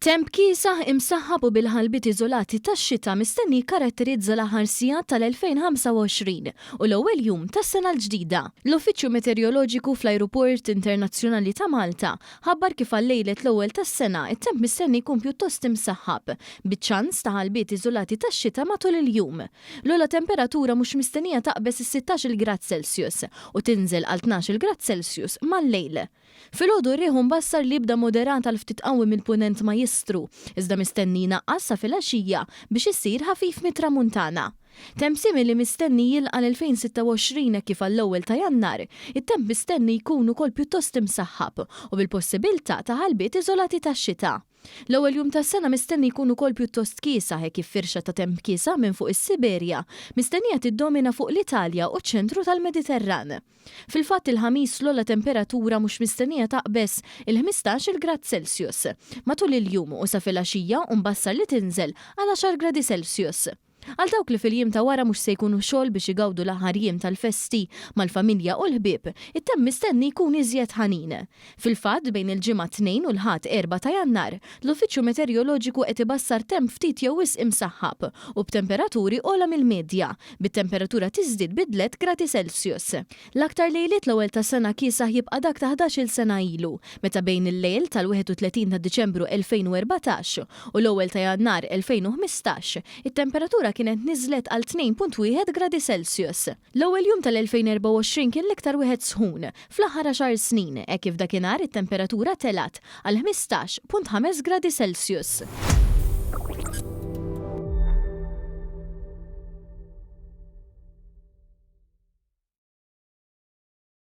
Temp kiesaħ imsaħħab u bil-ħalbiet iżolati tax-xita mistenni jikkaratterizza l-aħħar sigħat tal-2025 u l-ewwel jum tas-sena l-ġdida. L-Uffiċċju Meteoroloġiku fl-Ajruport Internazzjonali ta' Malta ħabbar kif għal lejlet l-ewwel tas-sena t-temp mistenni jkun pjuttost imsaħħab, biċ-ċans ta' ħalbiet iżolati tax-xita matul il-jum. L-ogħla temperatura mhux mistennija taqbeż is-sittax-il grad Celsius u tinżel għal tnax-il grad Celsius mal-lejl. Filgħodu r-riħ hu mbassar li jibda moderat għal ftit qawwi mill-Punent Majjistru, iżda mistenni jnaqqas sa filgħaxija biex isir ħafif mit-Tramuntana. Temp simili mistenni jilqa' l-2026 hekk kif għall-ewwel ta' Jannar, it-temp mistenni jkun ukoll pjuttost imsaħħab u bil-possibiltà ta' ħalbiet iżolati tax-xita. L-ewwel jum tas-sena mistenni jkun ukoll pjuttost kiesaħ hekk kif firxa ta' temp kiesaħ minn fuq is-Siberja mistennija tiddomina fuq l-Italja u ċ-ċentru tal-Mediterran. Fil-fatt il-Ħamis l-ogħla temperatura mhux mistennija taqbeż il-ħmistax-il grad Celsius. Matul il-jum u sa filgħaxija hu mbassar li tinżel għal għaxar gradi Celsius. Għal dawk li fil-jiem ta' wara mhux se jkunu xogħol biex igawdu l-aħħar jiem tal-festi mal-familja u l-ħbieb, it-temp mistenni jkun iżjed ħanin. Fil-fatt, bejn il-Ġimgħa 2 u l-Ħadd 4 ta' Jannar, l-Uffiċċju Meterjoloġiku qed ibassar temp ftit jew wisq imsaħħab u b'temperaturi ogħla mill-medja, bit-temperatura tiżdied bi dlett gradi Celsius. L-aktar lejliet l-ewwel tas-sena kiesaħ jibqa' dak ta' ħdax-il sena ilu, meta bejn il-lejl tal-31 ta' Diċembru 2014 u l-ewwel ta' Jannar 2015, it-temperatura kienet niżlet għal 2.1 gradi Celsius. L-ewwel jum tal-2024 kien l-iktar wieħed sħun fl-aħħar għaxar snin, hekk kif dakinhar it-temperatura telgħet għal 15.5 gradi Celsius.